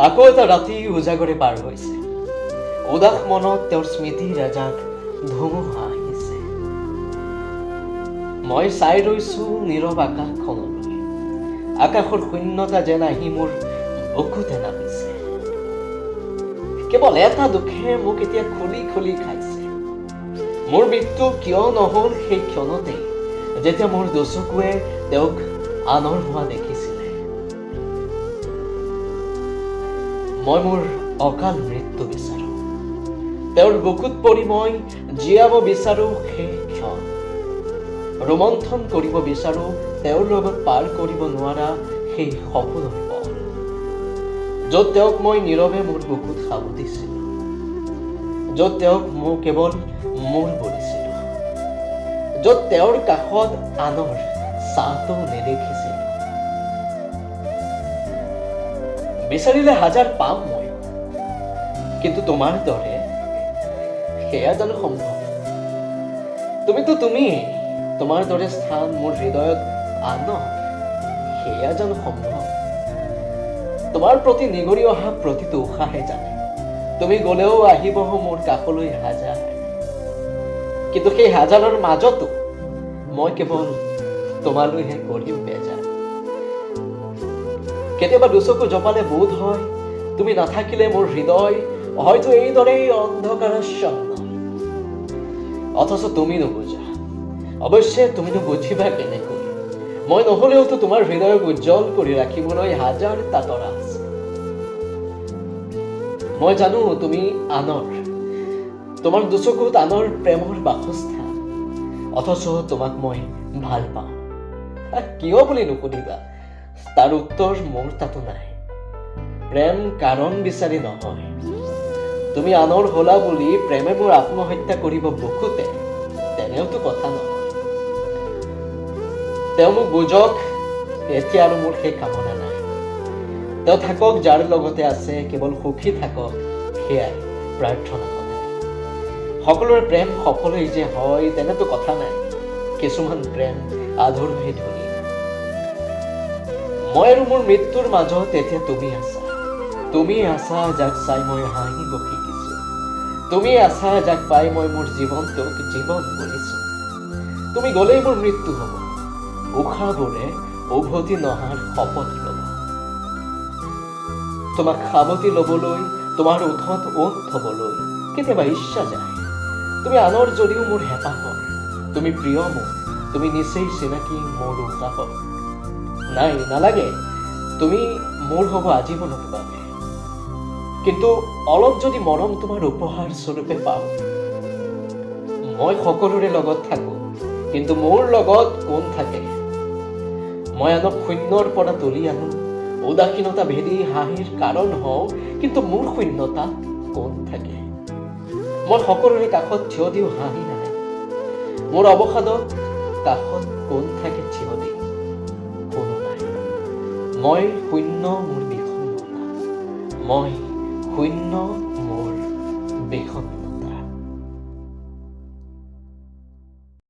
আকৌ এটা ৰাতি উজাগৰে পাৰ হৈছে। উদাস মনত তেওঁৰ স্মৃতিৰ এজাক ধুমুহা আহিছে। মই চাই ৰৈছো নীৰৱ আকাশখনলৈ। আকাশৰ শূন্যতা যেন আহি মোৰ বুকুতে নামিছে। কেৱল এটা দুখে মোক এতিয়া খুলি খুলি খাইছে। মোৰ মৃত্যু কিয় নহ'ল সেই ক্ষণতেই, যেতিয়া মোৰ দুচকুৱে তেওঁক আনৰ হোৱা দেখিছিলে? মই মোৰ অকাল মৃত্যু বিচাৰো। তেওঁৰ বুকুত পৰি মই জীয়াব বিচাৰো সেই ক্ষণ। ৰোমন্থন কৰিব বিচাৰো তেওঁৰ লগত পাৰ কৰিব নোৱাৰা সেই সপোনৰ পল, য'ত তেওঁক মই নীৰৱে মোৰ বুকুত সাৱটিছিলো, য'ত তেওঁক মোক কেৱল মোৰ বুলিছিলো, য'ত তেওঁৰ কাষত আনৰ ছাঁটো নেদেখিছিলো। বিচাৰিলে হাজাৰ পাম মই, কিন্তু তোমাৰ দৰে সেয়া জানো সম্ভৱ? তুমিতো তুমি, তোমাৰ দৰে স্থান মোৰ হৃদয়ত আনক, সেয়া জানো সম্ভৱ? তোমাৰ প্ৰতি নিগৰি অহা প্ৰতিটো উশাহে জানে, তুমি গ'লেও আহিব মোৰ কাষলৈ হাজাৰ। কিন্তু সেই হাজাৰৰ মাজতো মই কেৱল তোমালৈহে কৰিম বেজাৰ। কেতিয়াবা দুচকু জপালে বোধ হয়, তুমি নাথাকিলে মোৰ হৃদয় হয়তো এইদৰেই অন্ধকাৰাচ্ছন্ন। অথচ তুমি নুবুজা। অৱশ্যে তুমিনো বুজিবা কেনেকৈ? মই নহ'লেওতো তোমাৰ হৃদয়ক উজ্জ্বল কৰি ৰাখিবলৈ হাজাৰটা তৰা আছে। মই জানো তুমি আনৰ, তোমাৰ দুচকুত আনৰ প্ৰেমৰ বাসস্থান। অথচ তোমাক মই ভাল পাওঁ। কিয় বুলি নুসুধিবা, তাৰ উত্তৰ মোৰ তাতো নাই। প্ৰেম কাৰণ বিচাৰি নহয়। তুমি আনৰ হলা বুলি প্ৰেমে মোৰ আত্মহত্যা কৰিব বুকুতে, তেনেওতো কথা নহয়। তেওঁ মোক বুজক, এতিয়া আৰু মোৰ সেই কামনা নাই। তেওঁ থাকক যাৰ লগতে আছে, কেৱল সুখী থাকক, সেয়াই প্ৰাৰ্থনা সদায়। সকলোৰে প্ৰেম সফলেই যে হয়, তেনেতো কথা নাই। কিছুমান প্ৰেম আধৰুৱাই ধুনীয়া। মই আৰু মোৰ মৃত্যুৰ মাজত এতিয়া তুমি আছা। তুমি আছা যাক চাই মই হাঁহিব শিকিছো। তুমি আছা যাক পাই মই মোৰ জীৱনটোক জীৱন বুলিছো। তুমি গ'লেই মোৰ মৃত্যু হ'ব। উশাহবোৰে উভতি নহাৰ শপত ল'ব। তোমাক সাৱটি ল'বলৈ, তোমাৰ ওঁঠত ওঁঠ থ'বলৈ কেতিয়াবা ইচ্ছা যায়। তুমি আনৰ যদিও মোৰ হেঁপাহৰ, তুমি প্ৰিয় মোৰ, তুমি নিচেই চিনাকি মোৰ উশাহৰ। নাই, নালাগে, তুমি মোৰ হ'ব আজীৱনৰ বাবে। কিন্তু অলপ যদি মৰম তোমাৰ উপহাৰ স্বৰূপে পাওঁ। মই সকলোৰে লগত থাকো, কিন্তু মোৰ লগত কোন থাকে? মই আনক শূন্যৰ পৰা তুলি আনো, উদাসীনতা ভেদি হাঁহিৰ কাৰণ হওঁ, কিন্তু মোৰ শূন্যতাত কোন থাকে? মই সকলোৰে কাষত থিয় দিওঁ হাঁহি হাঁহি। মোৰ অৱসাদত কাষত কোন থাকে থিয় দি? কোনো নাই। মই শূন্য, মোৰ বিষণ্ণতা। মই শূন্য, মোৰ বিষণ্ণতা।